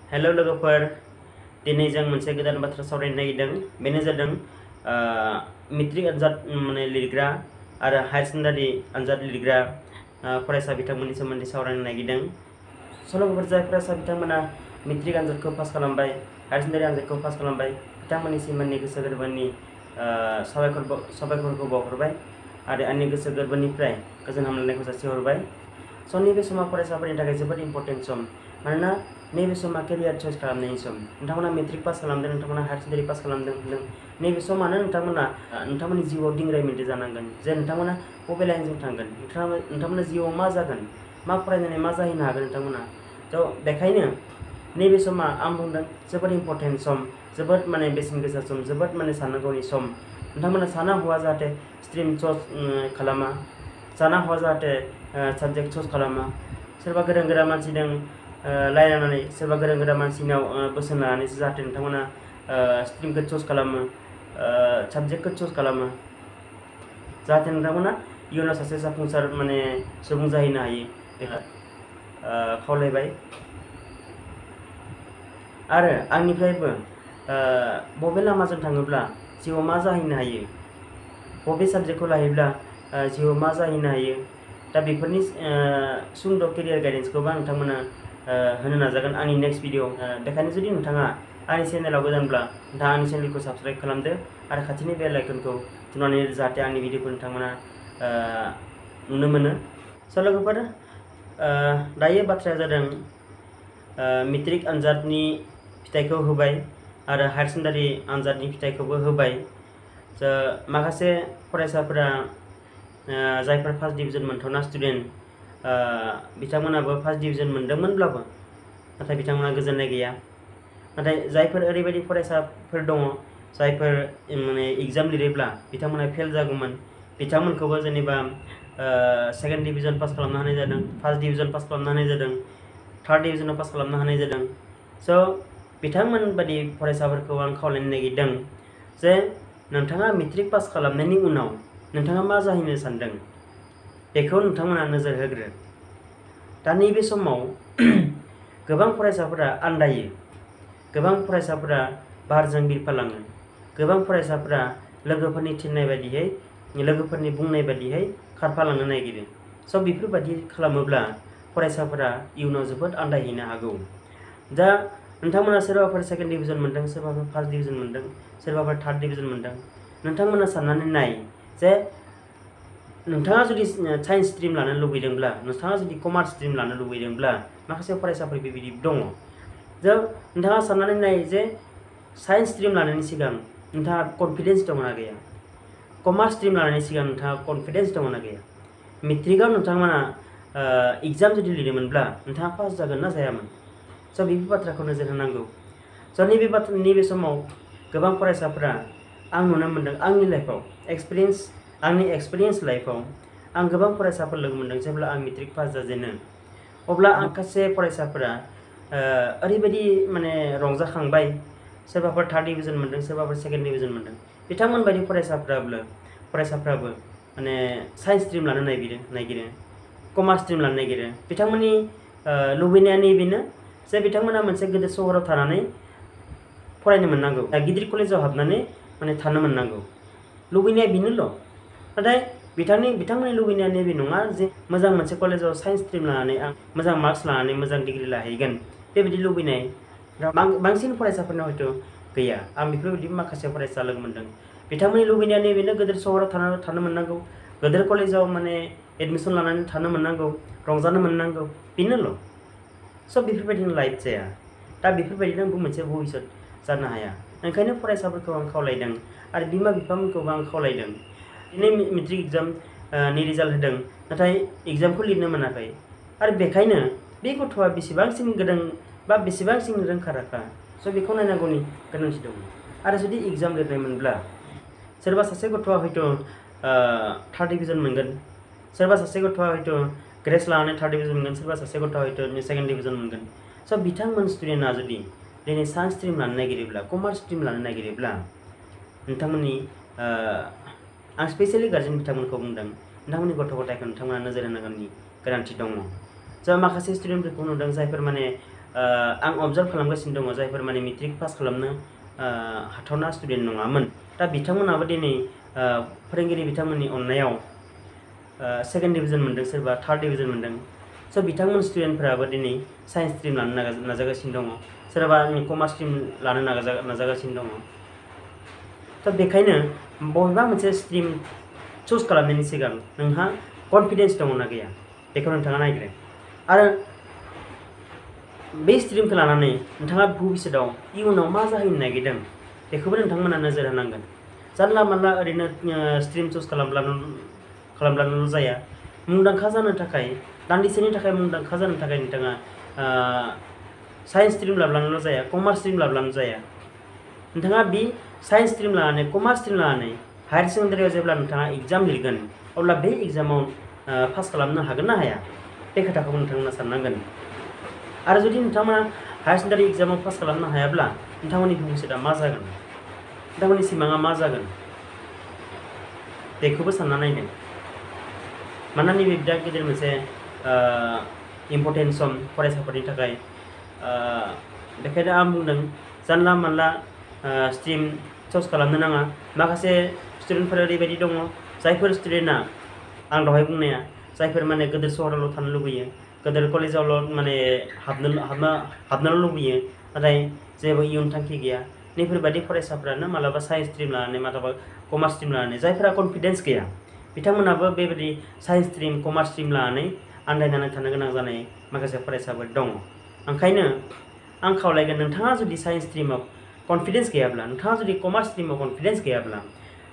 Hello लोगोफोर, दिनै जों मोनसे गोदान बाथ्रा सावरायनो नागिरदों। बेनो जादों मेट्रिक आनजाद लिरग्रा आरो हायार सेकेन्डारि आनजाद लिरग्रा फरायसा बिथांमोननि सोमोन्दै सावरायनो नागिरदों। लोगोफोर, जाय फरायसा बिथांमोना मेट्रिक आनजादखौ पास खालामबाय, हायार सेकेन्डारि आनजादखौ पास खालामबाय, बिथांमोननिसिम आंनि गोसो गोरबोनि साबायखरखौ बावहरबाय आरो आंनि गोसो गोरबोनिफ्राय गोजोन हामलायनायखौ जासिहरबाय। नैबे समा फरायसाफोरनि थाखाय जोबोद इम्पर्टेन्ट सम, मानोना नैबे समा केरियार चयस खालामनायनि सम। नोंथांमोना मेट्रिक पास खालामदों, नोंथांमोना हायार सेकेन्डारि पास खालामदों, नैबे समानो नोंथांमोननि जिउआव दिंग्रायमिनटे जानांगोन जे नोंथांमोना बबे लाइनजों थांगोन, नोंथांमोना जिउआव मा जागोन, मा फरायनानै मा जाहैनो हागोन नोंथांमोना। बेखायनो नैबे समा आं बुंदों जोबोद इम्पर्टेन्ट सम, जोबोद बेसेन गोसा सम, जोबोद साननांगौनि सम। नोंथांमोना साना हौवा जाहाथे स्ट्रिम चयस खालामा, साना हौवा जाहाथे साबजेक्ट चयस खालामा। सोरबा गोरों गोरा मानसि दं रायलायनानै, सोरबा गोरों गोरा मानसिनाव बोसोन लानानैसो जाहाथे नोंथांमोना स्ट्रिमखौ चयस खालामो, साबजेक्टखौ चयस खालामो, जाहाथे नोंथांमोना इयुनाव सासे जाफुंसार सुबुं जाहैनो हायो। बेखौ खावलायबाय। आरो आंनिफ्रायबो बबे लामाजों थाङोब्ला जिउआव मा जाहैनो हायो, बबे साबजेक्टखौ लायोब्ला जिउआव मा जाहैनो हायो, दा बेफोरनि सुंद' केरियार गाइडेन्सखौबो नोंथांमोना होनो नाजागोन आंनि नेक्स्ट भिडिअ। बेखायनो जुदि नोंथाङा आंनि चेनेलाव गोदानब्ला नोंथाङा आंनि चेनेलखौ साबस्क्राइब खालामदो आरो खाथिनि बेल आइकनखौ थुनानै जाहाथे आंनि भिडिअखौ नोंथांमोना नुनो मोनो। लोगोफोर, दायो बाथ्राया जादों मेट्रिक आनजादनि फिथाइखौ होबाय आरो हायार सेकेन्डारि आनजादनि फिथाइखौबो होबाय। माखासे फरायसाफोरा जायफोर फार्स्ट डिभिजन मोनथावना स्टुडेन्ट, बिथांमोनाबो फार्स्ट डिभिजन मोनदोंमोनब्लाबो नाथाय बिथांमोना गोजोननाय गैया। नाथाय जायफोर ओरैबायदि फरायसाफोर दङ जायफोर एग्जाम लिरोब्ला बिथांमोना फेल जागौमोन, बिथांमोनखौबो जेनेबा सेकेन्ड डिभिजन पास खालामनो हानाय जादों, फार्स्ट डिभिजन पास खालामनो हानाय जादों, थार्ड डिभिजनाव पास खालामनो हानाय जादों। बिथांमोन बादि फरायसाफोरखौ आं खावलायनो नागिरदों जे नोंथाङा मेट्रिक पास खालामनायनि उनाव नोंथाङा मा जाहैनो सानदों बेखौ नोंथांमोना नोजोर होग्रो। दा नैबे समाव गोबां फरायसाफोरा आन्दायो, गोबां फरायसाफोरा बारजों बिरफालाङो, गोबां फरायसाफोरा लोगोफोरनि थिननाय बायदियै, लोगोफोरनि बुंनाय बायदियै खारफालांनो नागिरो। बेफोरबायदि खालामोब्ला फरायसाफोरा इयुनाव जोबोद आन्दायहैनो हागौ। दा नोंथांमोना सोरबाफोर सेकेन्ड डिभिजन मोनदों, सोरबाफोर फार्स्ट डिभिजन मोनदों, सोरबाफोर थार्ड डिभिजन मोनदों, नोंथांमोना साननानै नाय जे नोंथाङा जुदि साइन्स स्ट्रिम लानो लुबैदोंब्ला, नोंथाङा जुदि कमार्स स्ट्रिम लानो लुबैदोंब्ला, माखासे फरायसाफोर बेबायदि दङ। नोंथाङा साननानै नाय जे साइन्स स्ट्रिम लानायनि सिगां नोंथाङा कनफिडेन्स दङना गैया, कमार्स स्ट्रिम लानायनि सिगां नोंथाङा कनफिडेन्स दङना गैया, मेट्रिकआव नोंथांमोना एग्जाम जुदि लिरोमोनब्ला नोंथाङा पास जागोन ना जायामोन। बेफोर बाथ्राखौ नोजोर होनांगौ। नैबे समाव गोबां फरायसाफोरा आं नुनो मोनदों आंनि लाइफआव, आंनि एक्सपिरियेन्स लाइफआव आं गोबां फरायसाफोर लोगो मोनदों। जेब्ला आं मेट्रिक पास जाजेनो अब्ला माखासे फरायसाफोरा ओरैबायदि रंजाखांबाय, सोरबाफोर थार्ड डिभिजन मोनदों, सोरबाफोर सेकेन्ड डिभिजन मोनदों। बिथांमोन बायदि फरायसाफ्राबो साइन्स स्ट्रिम लानो नागिरो, कमार्स स्ट्रिम लानो नागिरो। बिथांमोननि लुबैनाया नैबेनो जे बिथांमोना मोनसे गिदिर सहराव थानानै फरायनो मोननांगौ, गिदिर कलेजाव हाबनानै थानो मोननांगौ, लुबैनाया बेनोल'। नाथाय बिथांमोननि लुबैनाया नैबे नङा जे मोजां मोनसे कलेजाव साइन्स स्ट्रिम लानानै आं मोजां मार्क्स लानानै मोजां डिग्रि लाहैगोन, बेबायदि लुबैनाय बांसिन फरायसाफोरनाव हयथ' गैया। आं बेफोरबायदि माखासे फरायसा लोगो मोनदों। बिथांमोननि लुबैनाया नैबेनो गिदिर सहराव थानो मोननांगौ, गिदिर कलेजाव एडमिसन लानानै थानो मोननांगौ, रंजानो मोननांगौ, बेनोल'। बेफोरबायदिनो लाइफ जाया। दा बेफोरबायदिनो आंबो मोनसे भबिष्यत जानो हाया। ओंखायनो फरायसाफोरखौ आं खावलायदों आरो बिमा बिफामोनखौबो आं खावलायदों। दिनै मेट्रिक एग्जामनि रिजाल्ट होदों, नाथाय एग्जामखौ लिरनो मोनाखै। आरो बेखायनो बे गथ'आ बेसेबांसिम गोरों बा बेसेबांसिम रोंखा राखा, बेखौ नायनांगौनि गोनांथि दं। आरो जुदि एग्जाम लिरनायमोनब्ला सोरबा सासे गथ'आ हयथ' थार्ड डिभिजन मोनगोन, सोरबा सासे गथ'आ हयथ' ग्रेस लानानै थार्ड डिभिजन मोनगोन, सोरबा सासे गथ'आ हयथ' सेकेन्ड डिभिजन मोनगोन। बिथांमोन स्टुडेन्टआ जुदि दिनै साइन्स स्ट्रिम लानो नागिरोब्ला, कमार्स स्ट्रिम लानो नागिरोब्ला नोंथांमोननि आं स्पेसियेलि गार्जेन बिथांमोनखौ बुंदों, नोंथांमोननि गथ' गथायखौ नोंथांमोना नोजोर होनांगौनि गोनांथि दङ। माखासे स्टुडेन्टफोरखौ नुदों जायफोर आं अबजार्भ खालामगासिनो दङ जायफोर माने मेट्रिक पास खालामनो हाथावना स्टुडेन्ट नङामोन दा बिथांमोनाबो दिनै फोरोंगिरि बिथांमोननि अननायाव सेकेन्ड डिभिजन मोनदों सोरबा थार्ड डिभिजन मोनदों स' बिथांमोन स्टुडेन्टफोराबो दिनै साइन्स स्ट्रिम लानो नाजागासिनो दङ सोरबा कमार्स स्ट्रिम लानो नाजागासिनो दङ थ' बेखायनो बबेबा मोनसे स्ट्रिम चुज खालामनायनि सिगां नोंहा कनफिडेन्स दङना गैया बेखौ नोंथाङा नायग्रो आरो बे स्ट्रिमखौ लानानै नोंथाङा भबिष्यतआव इयुनाव मा जाहैनो नागिरदों बेखौबो नोंथांमोना नोजोर होनांगोन जानला मानला ओरैनो स्ट्रिम चुज खालामब्लानोल' जाया मुंदांखा जानो थाखाय दान्दिसेनि थाखाय मुंदांखा जानो थाखाय नोंथाङा साइन्स स्ट्रिम लाब्लानोल' जाया कमार्स स्ट्रिम लाब्लानो जाया नोंथाङा बे साइन्स स्ट्रिम लानानै कमार्स स्ट्रिम लानानै हायार सेकेन्डारियाव जेब्ला नोंथाङा एग्जाम लिरगोन अब्ला बे एग्जामाव पास खालामनो हागोन ना हाया बे खोथाखौ नोंथांमोना साननांगोन आरो जुदि नोंथांमोना हायार सेकेन्डारि एग्जामाव पास खालामनो हायाब्ला नोंथांमोननि भबिष्यतआ मा जागोन नोंथांमोननि सिमाङा मा जागोन बेखौबो सानना नायदों मानोना नैबे बिराद गिदिर मोनसे इम्परटेन्ट सम फरायसाफोरनि थाखाय बेखायनो आं बुंदों जानला मानला स्ट्रिम चुज खालामनो नाङा माखासे स्टुडेन्टफोर ओरैबायदि दङ जायफोर स्टुडेन्टआ आं दहाय बुंनाया जायफोर माने गोदोर सहरावल' थानो लुबैयो गोदोर कलेजावल' माने हाबनोल' लुबैयो नाथाय जेबो इयुन थांखि गैया नैफोरबायदि फरायसाफ्रानो मालाबा साइन्स स्ट्रिम लानानै मालाबा कमार्स स्ट्रिम लानानै जायफोरा कनफिडेन्स गैया बिथांमोनाबो बेबायदि साइन्स स्ट्रिम कमार्स स्ट्रिम लानानै आन्दायनानै थानो गोनां जानाय माखासे फरायसाफोर दङ ओंखायनो आं खावलायगोन नोंथाङा जुदि साइन्स स्ट्रिमाव कनफिडेन्स गैयाब्ला नोंथाङा जुदि कमार्स स्ट्रिमाव कनफिडेन्स गैयाब्ला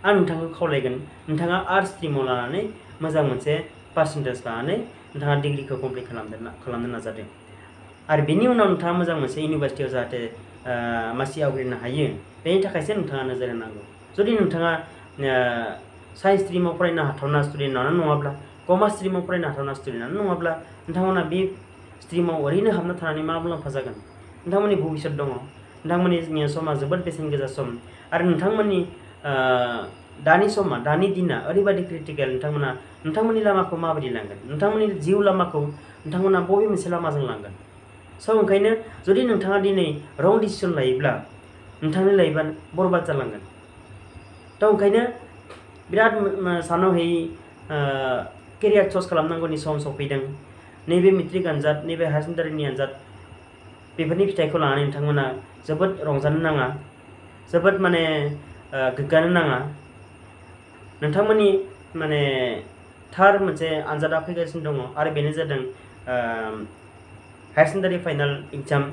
आं नोंथांखौ खावलायगोन नोंथाङा आर्ट्स स्ट्रिमाव लानानै मोजां मोनसे पार्सेन्टेज लानानै नोंथाङा डिग्रिखौ कमप्लिट खालामनो नाजादो आरो बेनि उनाव नोंथाङा मोजां मोनसे इउनिभार्सिटियाव जाहाथे मासि आवग्रिनो हायो बेनि थाखायसो नोंथाङा नोजोर होनांगौ जुदि नोंथाङा साइन्स स्ट्रिमाव फरायनो हाथावना स्टुडेन्टआनो नङाब्ला कमार्स स्ट्रिमाव फरायनो हाथावना स्टुडेन्टआनो नङाब्ला नोंथांमोना बे स्ट्रिमाव ओरैनो हाबना थानानै मा मुलाम्फा जागोन नोंथांमोननि भबिष्यत दङ नोंथांमोननि समा जोबोद बेसेन गोसा सम आरो नोंथांमोननि दानि समा दानि दिना ओरैबायदि क्रिटिकेल नोंथांमोननि लामाखौ माबायदि लांगोन नोंथांमोननि जिउ लामाखौ नोंथांमोना बबे मोनसे लामाजों लांगोन स' ओंखायनो जुदि नोंथाङा दिनै रं डिसिसन लायोब्ला नोंथांनि लाइफआ बरबाद जालांगोन थ' ओंखायनो बिराद सानहयै केरियार चुज खालामनांगौनि सम सफैदों नैबे मेट्रिक आनजाद नैबे हायार सेकेन्डारिनि आनजाद बेफोरनि फिथाइखौ लानानै नोंथांमोना जोबोद रंजानो नाङा जोबोद माने गोग्गानो नाङा नोंथांमोननि माने थार मोनसे आनजादा फैगासिनो दङ आरो बेनो जादों हायार सेकेन्डारि फाइनाल एग्जाम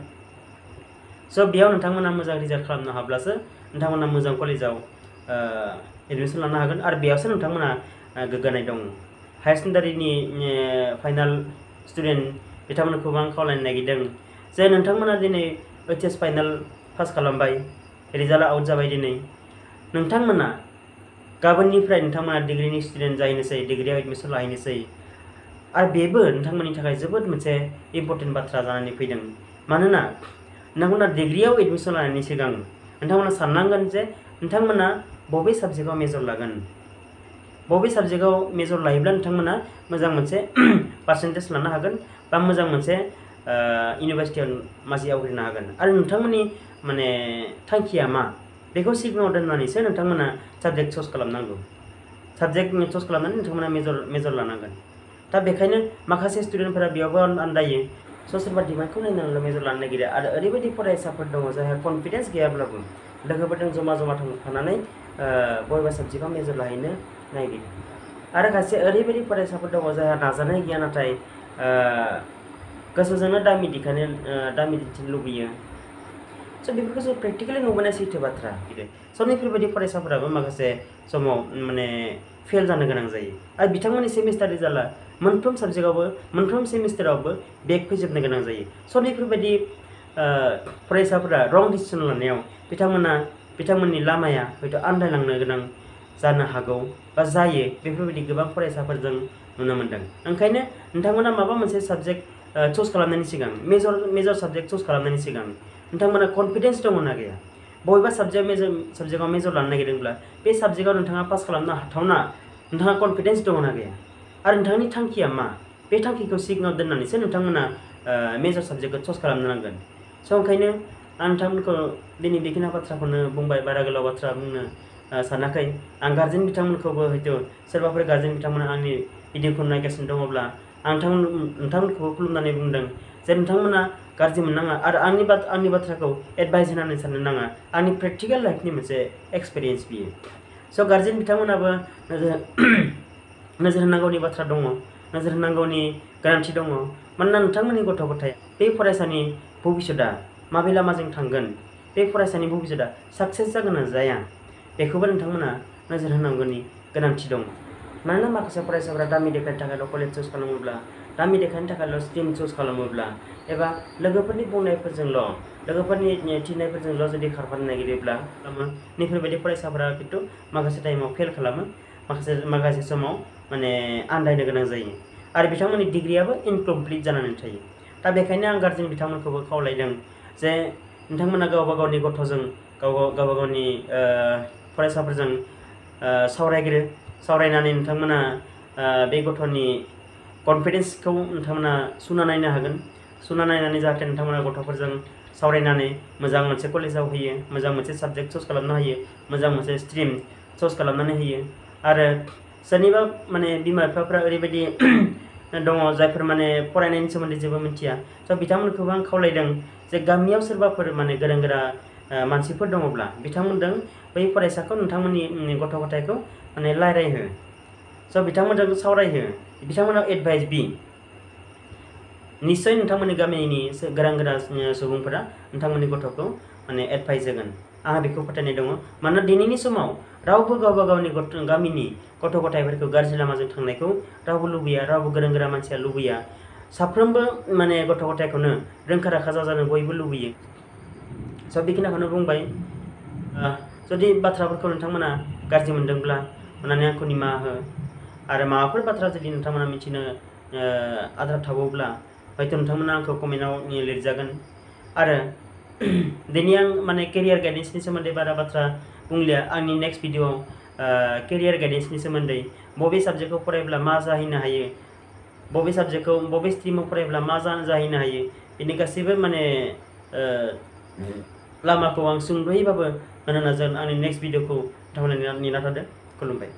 स' बेयाव नोंथांमोना मोजां रिजाल्ट खालामनो हाब्लासो नोंथांमोना मोजां कलेजाव एडमिसन लानो हागोन आरो बेयावसो नोंथांमोना गोग्गानाय दङ हायार सेकेन्डारिनि फाइनाल स्टुडेन्ट बिथांमोनखौबो आं खावलायनो नागिरदों जे नोंथांमोना दिनै OHS फाइनाल पास खालामबाय रिजाल्टआ आउट जाबाय दिनै नोंथांमोना गाबोननिफ्राय नोंथांमोना डिग्रिनि स्टुडेन्ट जाहैनोसै डिग्रियाव एडमिसन लाहैनोसै आरो बेबो नोंथांमोननि थाखाय जोबोद मोनसे इम्परटेन्ट बाथ्रा जानानै फैदों मानोना नोंथांमोना डिग्रियाव एडमिसन लानायनि सिगां नोंथांमोना साननांगोन जे नोंथांमोना बबे साबजेक्टआव मेजर लागोन बबे साबजेक्टआव मेजर लायोब्ला नोंथांमोना मोजां मोनसे पार्सेन्टेज लानो हागोन बा मोजां मोनसे इउनिभार्सिटियाव मासि आवग्रिनो हागोन आरो नोंथांमोननि माने थांखिया मा बेखौ सिगाङाव दोननानैसो नोंथांमोना साबजेक्ट चुज खालामनांगौ साबजेक्ट चुज खालामनानै नोंथांमोना मेजर लानांगोन दा बेखायनो माखासे स्टुडेन्टफोरा बेयावबो आन्दायो स' सोरबा डिमान्डखौ नायनानै मेजर लानो नागिरो आरो ओरैबायदि फरायसाफोर दङ जायहा कनफिडेन्स गैयाब्लाबो लोगोफोरजों जमा थानानै बबेबा साबजेक्टआव मेजर लाहैनो नागिरो आरो खायसे ओरैबायदि फरायसाफोर दङ जायहा नाजानाय गैया नाथाय गोसोजोंनो दामि दिन्थिनो लुबैयो स' बेफोरखौ जों प्रेक्टिकेलि नुबोनाय सैथो बाथ्रा स' नैफोरबायदि फरायसाफोराबो माखासे समाव माने फेल जानो गोनां जायो आरो बिथांमोननि सेमिस्टार रिजाल्टआ मोनफ्रोम साबजेक्टआवबो मोनफ्रोम सेमिस्टारावबो बेक फैजोबनो गोनां जायो स' नैफोरबायदि फरायसाफोरा रं डिसिसन लानायाव बिथांमोननि लामाया हयथ' आन्दायलांनो गोनां जानो हागौ बा जायो बेफोरबायदि गोबां फरायसाफोरजों नुनो मोनदों ओंखायनो नोंथांमोना माबा मोनसे साबजेक्ट चुज खालामनायनि सिगां मेजर साबजेक्ट चुज खालामनायनि सिगां नोंथांमोना कनफिडेन्स दङ ना गैया बबेबा साबजेक्टआव मेजर लानो नागिरदोंब्ला बे साबजेक्टआव नोंथाङा पास खालामनो हाथावना नोंथाङा कनफिडेन्स दङ ना गैया आरो नोंथांनि थांखिया मा बे थांखिखौ सिगाङाव दोननानैसो नोंथांमोना मेजर साबजेक्टखौ चुज खालामनो नांगोन। स' ओंखायनो आं नोंथांमोनखौ दिनै बेखिनि बाथ्राखौनो बुंबाय, बारा गोलाव बाथ्रा बुंनो सानाखै। आं गार्जेन बिथांमोनखौबो हयथ' सोरबाफोर गार्जेन बिथांमोना आंनि भिडिअखौ नायगासिनो दङब्ला आं नोंथांमोनखौबो खुलुमनानै बुंदों जे नोंथांमोना गाज्रि मोननाङा आरो आंनि बाथ्राखौ एडभाइस होनानै साननो नाङा। आंनि प्रेक्टिकेल लाइफनि मोनसे एक्सपिरियेन्स बियो। स' गार्जेन बिथांमोनाबो नोजोर होनांगौनि बाथ्रा दङ, नोजोर होनांगौनि गोनांथि दङ। मानोना नोंथांमोननि गथ' गथाय बे फरायसानि भबिष्यतआ माबे लामाजों थांगोन, बे फरायसानि भबिष्यतआ साक्सेस जागोन ना जाया, बेखौबो नोंथांमोना नोजोर होनांगौनि गोनांथि दं। मानोना माखासे फरायसाफोरा दामि देखायनो थाखायल' कलेज चुज खालामोब्ला, दामि देखायनो थाखायल' स्ट्रिम चुज खालामोब्ला, एबा लोगोफोरनि बुंनायफोरजोंल', लोगोफोरनि थिननायफोरजोंल' जुदि खारफानो नागिरोब्ला नैफोरबायदि फरायसाफोरा खिन्थु माखासे टाइमाव फेल खालामो, माखासे समाव माने आन्दायनो गोनां जायो आरो बिथांमोननि डिग्रियाबो इनकमप्लिट जानानै थायो। दा बेखायनो आं गार्जेन बिथांमोनखौबो खावलायदों जे नोंथांमोना गावबा गावनि गथ'जों गावबा गावनि फरायसाफोरजों सावरायनानै नोंथांमोना बे गथ'नि कनफिडेन्सखौ नोंथांमोना सुना नायनो हागोन। सुना नायनानै जाहाथे नोंथांमोना गथ'फोरजों सावरायनानै मोजां मोनसे कलेजाव होयो, मोजां मोनसे साबजेक्ट चुज खालामनो होयो, मोजां मोनसे स्ट्रिम चुज खालामनानै होयो। आरो सोरनिबा माने बिमा बिफाफ्रा ओरैबायदि दङ जायफोर माने फरायनायनि सोमोन्दै जेबो मिथिया। स' बिथांमोनखौबो आं खावलायदों जे गामियाव सोरबाफोर माने गोरों गोरा मानसिफोर दङब्ला बिथांमोनजों बै फरायसाखौ, नोंथांमोननि गथ' गथायखौ माने रायज्लायहो। स' बिथांमोनजों सावरायहो, बिथांमोनाव एडभाइस बि। निस्सय नोंथांमोननि गामिनि गोरों गोरा सुबुंफोरा नोंथांमोननि गथ'खौ माने एडभाइस होगोन, आंहा बेखौ फोथायनाय दङ। मानोना दिनैनि समाव रावबो गावबा गावनि गामिनि गथ' गथायफोरखौ गाज्रि लामाजों थांनायखौ रावबो लुबैया, रावबो गोरों गोरा मानसिया लुबैया। साफ्रोमबो माने गथ' गथायखौनो रोंखा राखा जाजानो बयबो लुबैयो। स' बेखिनिखौनो बुंबाय। जुदि बाथ्राफोरखौ नोंथांमोना गाज्रि मोनदोंब्ला अननानै आंखौ निमाहा हो। आरो माबाफोर बाथ्रा जुदि नोंथांमोना मिथिनो आद्रा थाबावब्ला हयथ' नोंथांमोना आंखौ कमेन्टआव लिरजागोन। आरो दिनै आं माने केरियार गाइडेन्सनि सोमोन्दै बारा बाथ्रा बुंलिया। आंनि नेक्स्ट भिडिअ'आव केरियार गाइडेन्सनि सोमोन्दै, बबे साबजेक्टखौ फरायब्ला मा जाहैनो हायो, बबे स्ट्रिमाव फरायब्ला मा जाहैनो हायो, बेनि गासैबो माने लामाखौ आं सुंद'यैबाबो होनो नाजागोन। आंनि नेक्स्ट भिडिअ'खौ नोंथांमोना नेना थादो। खुलुमबाय।